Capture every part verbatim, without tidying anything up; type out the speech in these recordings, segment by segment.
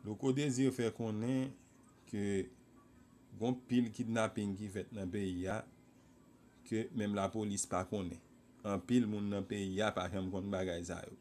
Louko Désir fè konnen ke gon pil kidnaping ki fèt nan peyi a, ke menm lapolis pa konnen. Anpil moun nan peyi a pa janm konn bagay sa yo.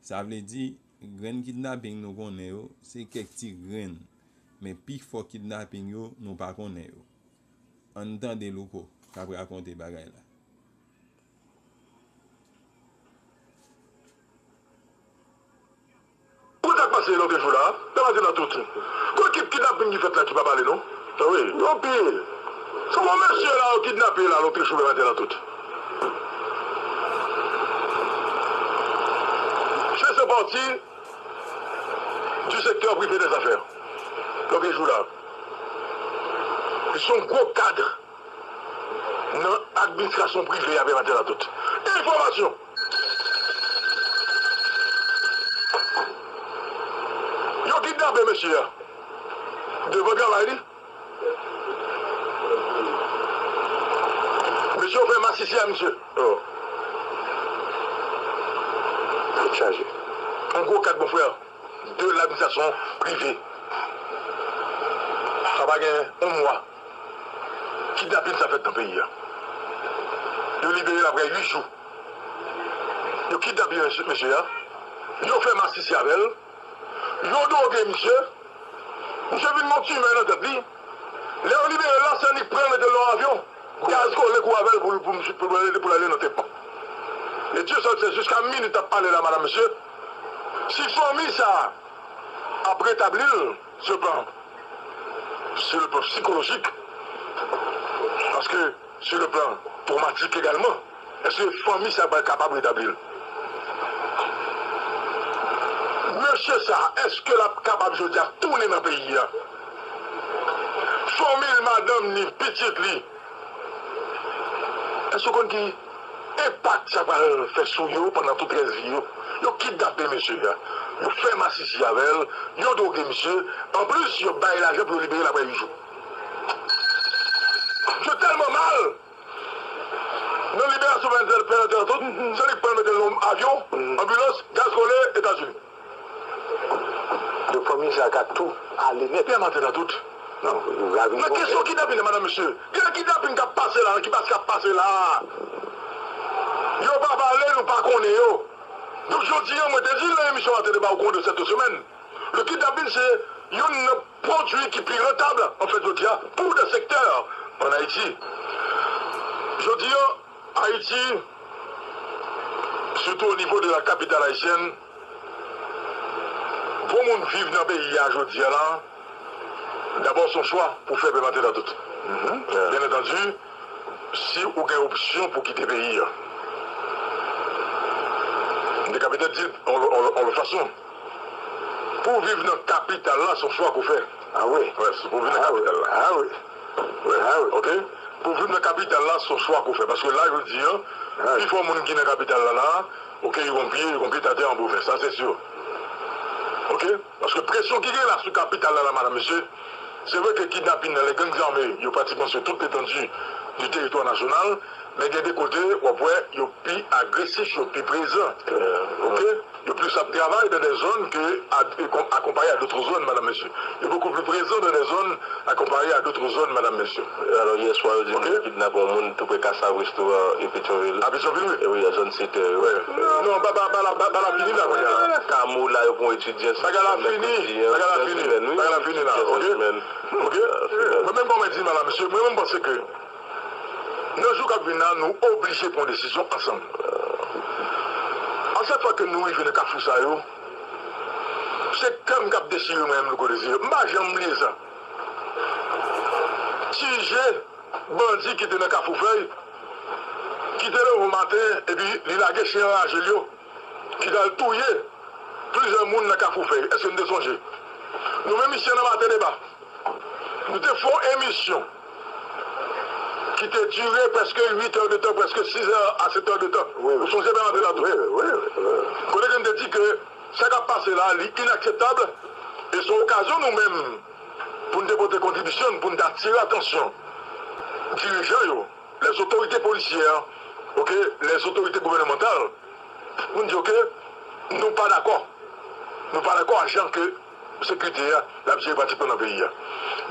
Sa vle di, grenn kidnaping nou konnen yo, se kèk ti grenn. Men pifò kidnaping yo, nou pa konnen yo. Ann tande Louko k ap rakonte bagay la. Pou sa k pase lòt jou la, nan maten nan tout. Gon ekip kidnaping ki fèt la ki pa pale non. Wi. Yo pil. Se bon mesye la yo kidnape la lòt jou nan maten nan tout. Fais partie du secteur privé des affaires. Lòt jou la. Li se yon gwo kad nan administrasyon prive a Pè Maten nan tout. Enfòmasyon. Yo kidnape mesye a. Devan travay li. Mesye yo fè masisi a misye. Oh. Tèt chaje. Yon gwo kad mon frè de ladministrasyon prive. Sa pa gen yon mwa. Kidnaping sa fèt nan peyi a. Yo libere l apre uit jou. Yo kidnape mesye a. Yo fè masisi avè l. Yo dwoge misye. Misye vin gon timè nan tèt li. Lè yo libere l la, se annik pran l mete l nan yon avyon. Gaz kole kou avè l pou, pou, pou, pou l ale nan tenpan. E Dieu seul sait, jiska minit n ap pale la, madanm, mesye, si fanmi sa a ap retabli l, se plan, se le plan sikolojik, paske se le plan twomatik egalman, èske fanmi sa a pral kapab retabli l? Mesye sa a, èske l ap kapab jodi a tounen nan peyi a? Fanmi l, madanm ni, pitit li, èske w konn ki enpak sa pral fè sou yo pandan tout rès vi yo? Yo kidnape mesye a, yo fè masisi avè l, yo dwoge misye, anplis yo bay lajan pou yo libere l apre uit jou. Misye tèlman mal nan liberasyon Pè Maten nan tout, se li k pran mete l nan avyon, anbilans, gaz kole, Etazini. Donk fanmi sa ka tou ale nèt. Pè Maten nan tout. Non, nan kesyon kidnaping nan, madanm, mesye, gen kidnaping k ap pase la, ki pas k ap pase la. Yo pa pale, nou pa konnen yo. Donk jodi a, mwen te di l nan emisyon Maten Deba ou konn de cette semaine, le kidnaping se youn nan pwodui ki pi rantab, an fèt, jodi a, pou de sektè an Ayiti. Jodi a, Ayiti, sitou o nivo de la kapital ayisyèn, pou moun viv nan peyi a jodi a la, dabò se yon chwa pou fè Pè Maten nan tout. Byen antandi, si ou gen opsyon pou kite peyi a. M te ka petèt di l yon lòt fason. Pou w viv nan kapital la, se yon chwa ke w fè. Ah wi. Wè, se pou w viv nan kapital la. Ah wi. Wè. Ah wi. Ok? Pou w viv nan kapital la, se yon chwa ke w fè. Paske la, jodi a, pifò moun ki nan kapital la, la, ok, yo gon pye, yo gon pye atè an pwovens. Sa, se si. Ok? Paske presyon ki gen la sou kapital la, la, madanm, mesye, se vre ke kidnaping nan, les gangs armés, yo pratikman sou tout l'étendue du territoire national, men gen de kote, w ap wè, yo pi agresif, yo pi prezan. Ok? Yo plis ap travay dans des zones que à- akompaye à d'autres zones, madanm, mesye. Yo beaucoup plus présent dans des zones akompaye à d'autres zones, madanm, mesye. Alò, yè swa, yo di nou kidnape yon moun tou pre Kasavris tou, e Petyonvil. A Petyonvil, wi. E wi, a zòn Setè, wi. Non, ba, ba, ba, la, ba, ba la fini la, kounye a. Kamo la, yo pran etidyan. Bagay la fini, bagay la fini, bagay la fini la, ok? Ok? Mwen menm, kòman di, madanm, mesye, mwen menm, m panse ke nan jou k ap vin la, nou oblije pran desizyon ansanm. A chak fwa ke nou rive nan kafou sa yo, se kè m k ap dechire mwen menm, Louko Désiré. M pa janm bliye sa. Ti je bandi ki te nan Kafou Fèy, ki te leve maten, epi li lage chen anraje l yo, ki t al touye plizyè moun nan Kafou Fèy. Èske n te sonje? Nou menm isi a nan Maten Deba, nou te fè yon emisyon ki te dire prèske uit è de tan, prèske sis è a sèt è de tan. Ou sonje, Bernard Delatou? Kote ke n te di ke sa k ap pase la, li inakseptab, e se yon okazyon nou menm pou n te pote kontribisyon n, pou n te atire atansyon dirijan yo, les autorités policières, ok, les autorités gouvernementales, pou n di, ok, nou pa dakò. Nou pa dakò a jan ke sekirite a, l ap jere pratikman nan peyi a.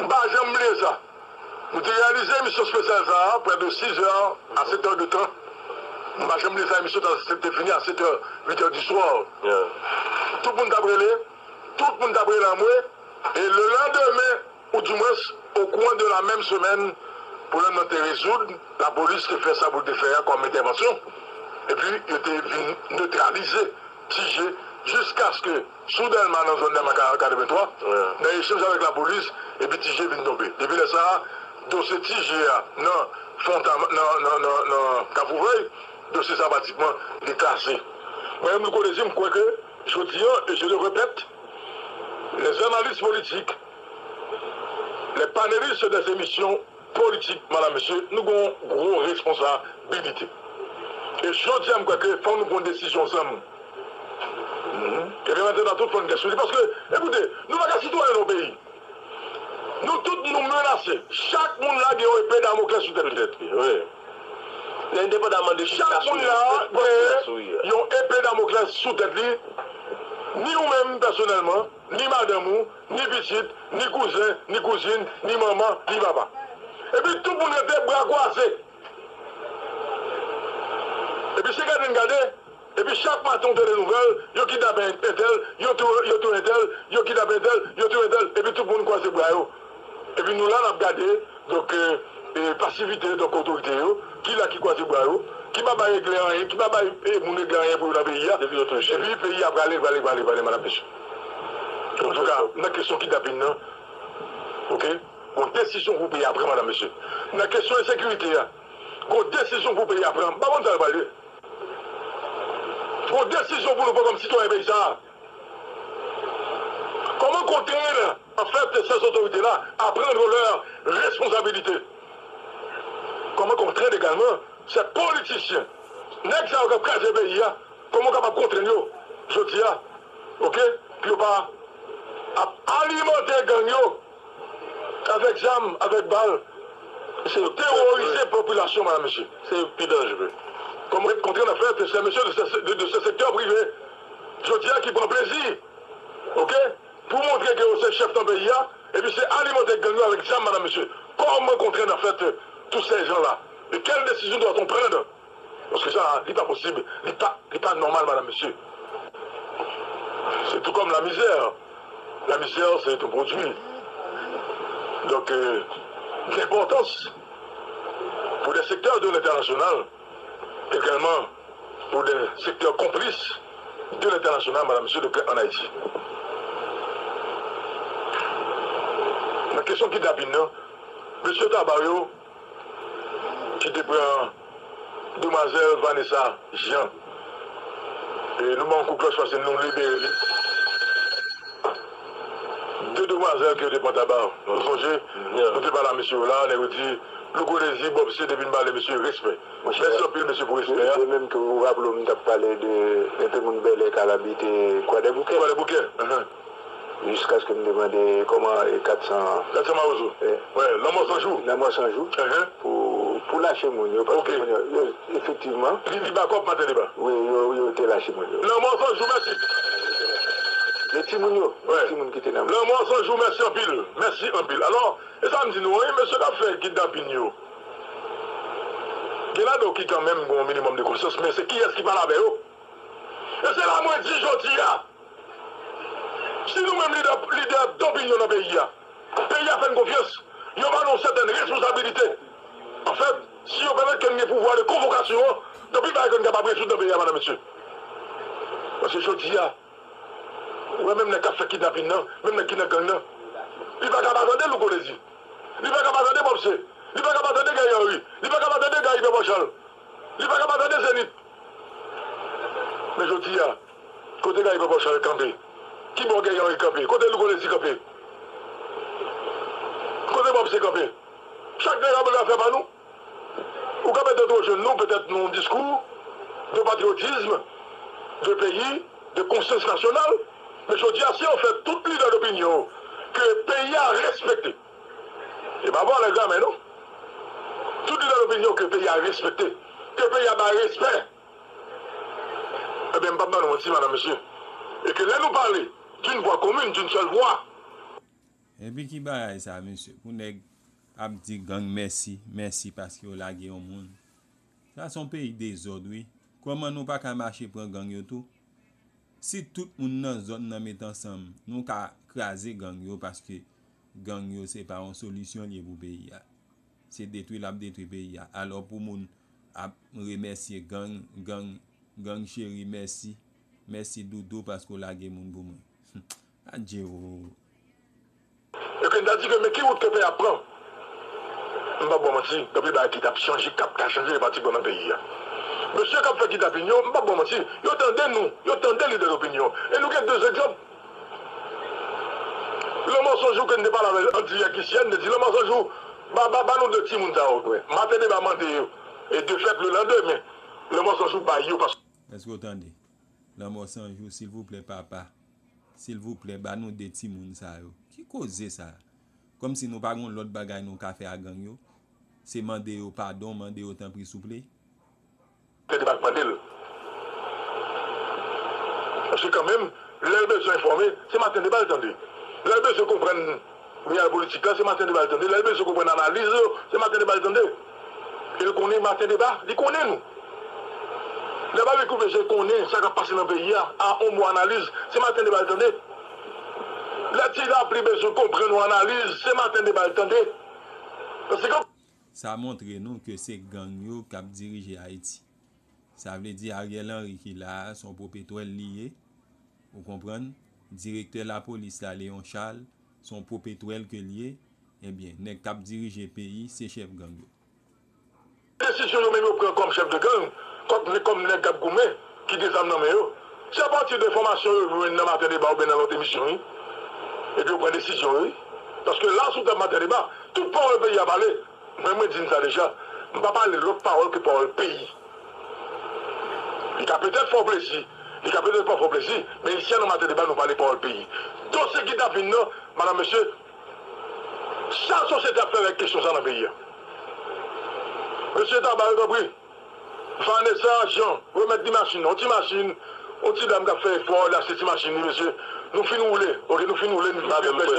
M pa janm bliye sa. Nou te reyalize emisyon espesyal sa a, prè de sis è a sèt è de tan. M pa janm bliye sa, emisyon sa a te fini a sèt è, uit è di swa. Tout moun t ap rele, tout moun t ap rele anmwe, e le lendemain, ou du moins, au courant de la même semaine, pwoblèm nan te rezoud, lapolis te fè sa pou l te fè a kòm entèvansyon, epi yo te vin netralize Ti Je, jiskaske sou Dèlma nan zòn Dèlma ka-, katrevenntwa, nan echanj avèk lapolis, epi Ti Je vin tonbe. Depi lè sa a, dosye Ti Je a nan Fontam-, nan, nan, nan, nan Kafou Vèy, dosye sa a pratikman li klase. Mwen menm, Louko Dezi, m kwè ke jodi a, et je le répète, les analystes politiques, les panélistes des émissions politiques, madam, mesye, nou gen yon gwo responsabilite. E jodi a, m kwè ke fòk nou pran yon desizyon ansanm. E byen, mentnan, tout fò n gen sou li. Paske, ekoute, nou pa ka sitwayen nan yon peyi. Nou tout, nou menase. Chak moun la gen yon epe Damoklès sou tèt li. Wi. Endepandaman de chak moun la gen yon epe Damoklès sou tèt li, ni ou menm pèsonèlman, ni madanm ou, ni pitit, ni kouzen, ni kouzin, ni manman, ni papa. Epi tout moun rete bra kwaze. Epi se gade n gade, epi chak maten w tande nouvèl, yo kidnape entèl, yo touye, yo touye entèl, yo kidnape entèl, yo touye entèl, epi tout moun kwaze bra yo. Epi nou la n ap gade, donk, e, e, pasivite, donk, otorite yo, ki la ki kwaze bra yo, ki pa bay Englè anyen, ki pa bay, e, moun Englè anyen pou yo nan peyi a. Epi peyi a prale, prale, prale, prale, madam, mesye. Antouka, nan kesyon kidnapin nan, oke, gon desizyon pou peyi a pran, madam, mesye. Nan kesyon ensekirite a, gon desizyon pou peyi a pran. M pa konn sa l pral ye. Gon desizyon pou nou pran kòm sitwayen peyi sa a. Comment contraindre, en fait, ces autorités-là à prendre leurs responsabilités? Comment contraindre également ces politiciens, nèg sa yo k ap kraze peyi a, kòman w kapab kontrenn yo jodi a, oke, pou yo pa ap alimante gang yo avèk zam, avèk bal, pou terorize popilasyon, madam, mesye. Se pi danjere. Kòm rep kontre nan fè, se mesye de se, de, de se sektè prive, jodi a ki pran plezi, oke, pou montre ke yo se chèf nan peyi a, epi se alimante gang yo avèk zam, madam, mesye. Kòman kontrenn an fèt tout se jan la? E kèl desizyon dwa-t-on prendre? Paske sa, li pa posib, li pa, li pa nòmal, madam, mesye. Se tou kòm lamizè. Lamizè, se yon pwodui. Donk, euh, d'importance pour des secteurs de l'international, également pour des secteurs complices de l'international, madam, mesye, donk, en Haïti. Nan kesyon kidnapin nan, mesye Tabar yo, ki te pran demwazèl Vanessa Jean. E nou ban yon kou klòch paske nou libere li. De demwazèl ke yo te pran Tabar. Nou sonje, nou te pale a mesye yo la, nèg yo di, Louko Dezi, Bob C, depi n pale mesye, respè. Mèsi anpil, mesye, pou respè a. De menm ke ou raple w, m t ap pale de enpe moun Bèlè k al abite Kwadèboukè. Kwadèboukè. Jiskaske m te mande kòman, e, kat san. Kat san Mawozo. Wi, Lanmò San Jou. Lanmò San Jou. Pou, pou lache moun yo, paske moun yo, yo, efektivman. Li, li ba kòb maten li ba. Wi, yo, yo te lache moun yo. Lanmò San Jou, mèsi. De timoun yo, de timoun ki te nan. Lanmò San Jou, mèsi anpil. Mèsi anpil. Alò, e sa m di nou, wi, mesye k ap fè kidnapin yo. Gen ladan yo ki kanmenm gen yon minimòm de konsyans, men se kiyès ki pale avè yo? E se la mwen di jodi a, si nou menm lidè, lidè dopinyon nan peyi a, peyi a fè n konfyans, yo ba nou sètèn responsabilite. Anfèt, si yo pèmèt ke n gen pouvwa de konvokasyon an, gen anpil bagay ke n kapab rezoud nan peyi a, madam, mesye. Paske jodi a, ou wè menm nèg k ap fè kidnapin nan, menm nèg ki nan gang nan, li pa ka pa tande Louko Dezi. Li pa ka pa tande Bob C. Li pa ka pa tande Guerrier Henry. Li pa ka pa tande Guy Pèpòchal. Li pa ka pa tande Zenith. Men jodi a, kote Guy Pèpòchal kanpe? Ki bò Guerrier Henry kanpe? Kote Louko Dezi kanpe? Kote Bob C kanpe? Chak nèg ap vle afè pa nou. Ou ka petèt rejwenn nou, petèt nan yon diskou de patriyotism, de peyi, de konsyans nasyonal. Men jodi a, si yo fè tout lidè dopinyon ke peyi a respekte, e pa vòlè gramè non. Tout lidè dopinyon ke peyi a respekte, ke peyi a bay respè. Ebyen, m p ap ban nou manti, madam, mesye. E ke lè nou pale, d'une voix commune, d'une seule voix. Epi ki bagay sa, mesye? Pou nèg ap di gang mèsi, mèsi paske yo lage yon moun. Sa se yon peyi dezòd, wi. Kòman nou pa ka mache pran gang yo tou? Si tout moun nan zòn nan met ansanm, nou ka kraze gang yo paske gang yo se pa yon solisyon l ye pou peyi a. Se detwi l ap detwi peyi a. Alò pou moun ap remèsye gang, gang, gang cheri, mèsi. Mèsi doudou paske w lage moun pou mwen. Adje o. Epi n ta di ke men ki wout ke peyi a ap pran. M p ap ba w manti, gen anpil bagay ki t ap chanje, k ap ka chanje demografikman nan peyi a. Mesye k ap fè kidnapin yo, m p ap ba w manti, yo tande nou, yo tande lidè dopinyon. E nou gen de egzanp. Lanmò Sanjou ke n te pale avè l an dirèk isi a, n te di Lanmò Sanjou, ba, ba, ba nou de timoun sa yo. Maten Deba mande yo. E de fèt, lelandemen, Lanmò Sanjou bay yo paske. Èske w tande? Lanmò Sanjou, silvouplè papa, silvouplè ba nou de timoun sa yo. Ki koze sa? Kòmsi nou pa gen yon lòt bagay nou ka fè a gang yo? Se mande yo padon, mande yo tanpri souple? Maten Deba k mande l. Paske kanmenm, lè l bezwen enfòme, se Maten Deba l tande. Lè l bezwen konprann reyal politik la, se Maten Deba l tande. Lè l bezwen konprann analiz yo, se Maten Deba l tande. E l konnen Maten Deba, li konnen nou. Lè Babekyou bezwen konnen sa k ap pase nan peyi a, a on mo analiz, se Maten Deba l tande. Lè Ti Lapli bezwen konprann on analiz, se Maten Deba l tande. Paske Sa montre nou ke se gang yo k ap dirije Ayiti. Sa vle di Ariel Henry ki la a, se yon pwopetwèl li ye. Ou konprann? Direktè lapolis la, Léon Charles, se yon pwopetwèl ke l ye. Ebyen, nèg k ap dirije peyi, se chèf gang yo. Desizyon yo menm yo pran kòm chèf de gang, kòm, kòm nèg k ap goumen, ki gen zam nan men yo, se apati de enfòmasyon yo jwenn nan Maten Deba oubyen nan lòt emisyon, wi. Epi yo pran desizyon yo, wi. Paske la, sou tèm Maten Deba, tout pawòl peyi a pale. Mwen, mwen di n sa deja, m pa pale lòt pawòl ke pawòl peyi. Li ka petèt fè w plezi, li ka petèt pa fè w plezi, men isi a nan Maten Deba, nou pale pawòl peyi. Dosye kidnapin nan, madanm, mesye, sa sosyete ap fè avèk kesyon sa nan peyi a? Mesye Taba, yo tanpri. Vanessa Jean, remèt li machin nan. Yon ti machin, yon ti dam k ap fè efò, li achte ti machin li, mesye. Nou fin woule, oke, nou fin woule, nou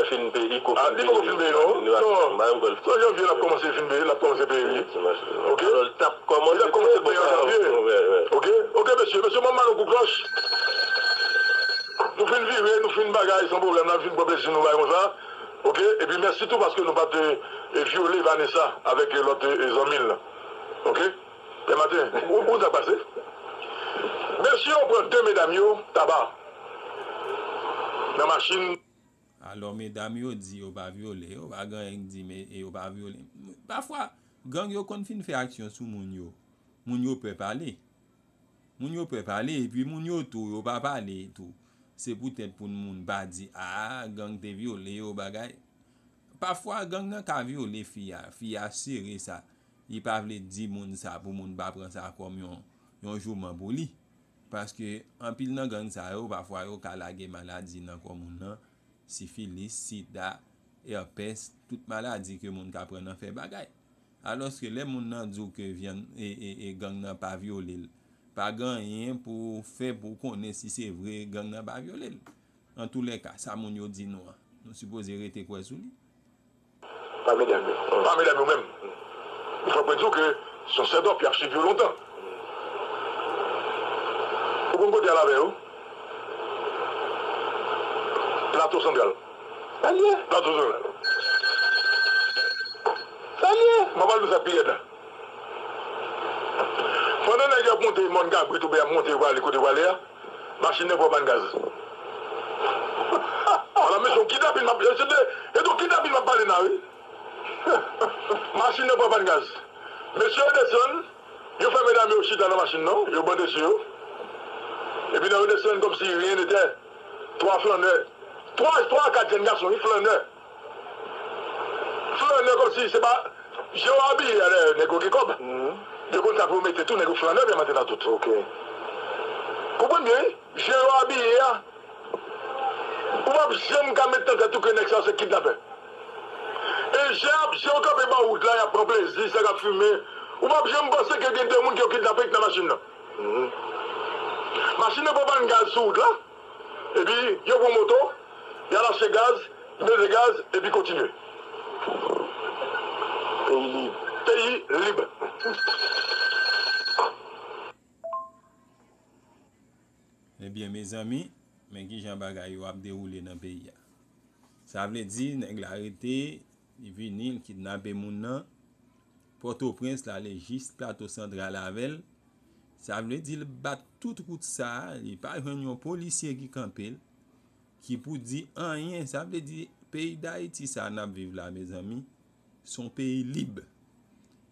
fin pèdi. Li poko fin peye, non? Non. Se janvye l ap kòmanse fin peye, l ap kòmanse peye, wi. Oke? Li t ap kòmanse peye an janvye. Oke? Oke, mesye, mesye, ban m ba nou kou klòch. Nou fin vire, nou fin bagay san pwoblèm, n ap fin pran plezi nou bay konsa. Oke? Epi mèsi tou paske nou pa te, e, vyole Vanessa avèk, e, lòt, e, zanmi l lan. Oke? Dematen, ou, ou sa pase? Mesye yo pran de medam yo, Taba, nan machin. Alò, medam yo di yo pa vyole, yo pa gen anyen k di, men yo pa vyole. Pafwa, gang yo konn fin fè aksyon sou moun yo. Moun yo pè pale. Moun yo pè pale, epi moun yo tou, yo pa pale tou. Se poutèt pou moun pa di, a, gang te vyole yo, bagay. Pafwa, gang nan ka vyole fi a, fi a sere sa. Li pa vle di moun sa pou moun pa pran sa kòm yon, yon jouman pou li. Paske anpil nan gang sa yo, pafwa yo ka lage maladi nan kò moun nan, sifilis, sida, èpès, tout maladi ke moun ka pran nan fè bagay. Alòske lè moun nan di w ke vyann, e, e, e gang nan pa vyole l, pa gen anyen pou w fè pou w konnen si se vre gang nan pa vyole l. Antoulèka, sa moun yo di nou an, nou sipoze rete kwè sou li. Pa medam yo. Pa medam yo menm. Fòk mwen di w ke se yon sètòp, y ap swiv yo lontan. Ou konn kote y al avè yo? Plato Santral. Sa l ye? Plato Santral. Sa l ye? Mwen pral di w sa pi rèd la. Pandan nèg yo ap monte Mòn Kabrit oubyen y ap monte yo prale kote yo prale a, machin nan pran pàn gaz. Ala mesye, yon kidnapin m ap, e se de, e de yon kidnapin m ap pale n a, wi. Machin nan pran pàn gaz. Mesye yo desann, yo fè medam yo chita nan machin nan, yo bande sou yo. Epi nan yo desann kòmsi rien n'était. Twa flannè, twa, twa a kat jèn gason, wi, flannè. Flannè kòmsi se pa, jan yo abiye a, dayè, nèg yo gen kòb. Yo konn sa pou yo mete tou, nèg yo flannè byen maten nan tout. Oke. Konprann byen, wi. Jan yo abiye a, ou p ap janm ka met nan tèt ou ke nèg sa yo se kidnapè. E jan y ap, jan yo kanpe bò wout la, y ap pran plezi, sa k ap fimen. Ou p ap janm panse ke gen de moun ke yo kidnape ki nan machin nan. Machin nan pran pàn gaz sou wout la. Epi yo pran moto, y al achte gaz, mete gaz, epi kontinye. Peyi lib. Peyi lib. Ebyen, mezanmi, men kijan bagay yo ap dewoule nan peyi a. Sa vle di, nèg la rete, li vini, li kidnape moun nan. Pòtoprens, l ale jis Plato Santral avè l. Sa vle di, l bat tout wout sa a, li pa jwenn yon polisye ki kanpe l, ki pou di anyen. Sa vle di, peyi Dayiti sa a n ap viv la, mezanmi, se yon peyi lib.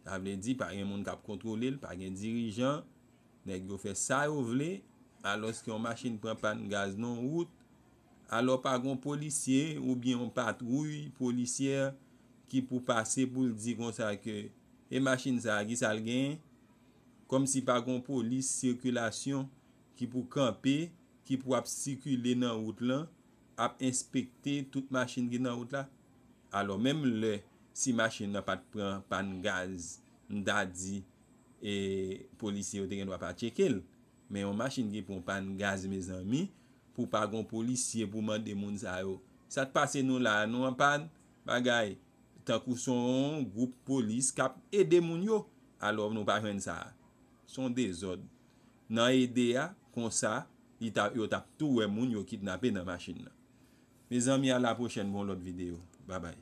Sa vle di, pa gen moun k ap kontwole l, pa gen dirijan. Nèg yo fè sa yo vle, alòske yon machin pran pàn gaz nan yon wout, alò pa gen yon polisye oubyen yon patwouy polisyè ki pou pase pou l di konsa ke e machin sa a, ki sa l genyen? Kòmsi pa gen yon polis sikilasyon ki pou kanpe, ki pou ap sikile nan wout lan, ap enspekte tout machin ki nan wout la. Alò, menm lè, si machin nan pa t pran pàn gaz, m ta di, e, polisye yo te gen dwa pa tcheke l. Men yon machin ki pran pàn gaz, mezanmi, pou pa gen yon polisye pou mande moun sa yo, sa k pase nou la a, nou an pàn? Bagay, tankou se yon gwoup polis k ap ede moun yo, alò nou pa jwenn sa a. Se yon dezòd. Nan ede a, konsa, li ta, yo t ap tou wè moun yo kidnape nan machin nan. Mezanmi, a la pwochèn pou yon lòt videyo. Babay.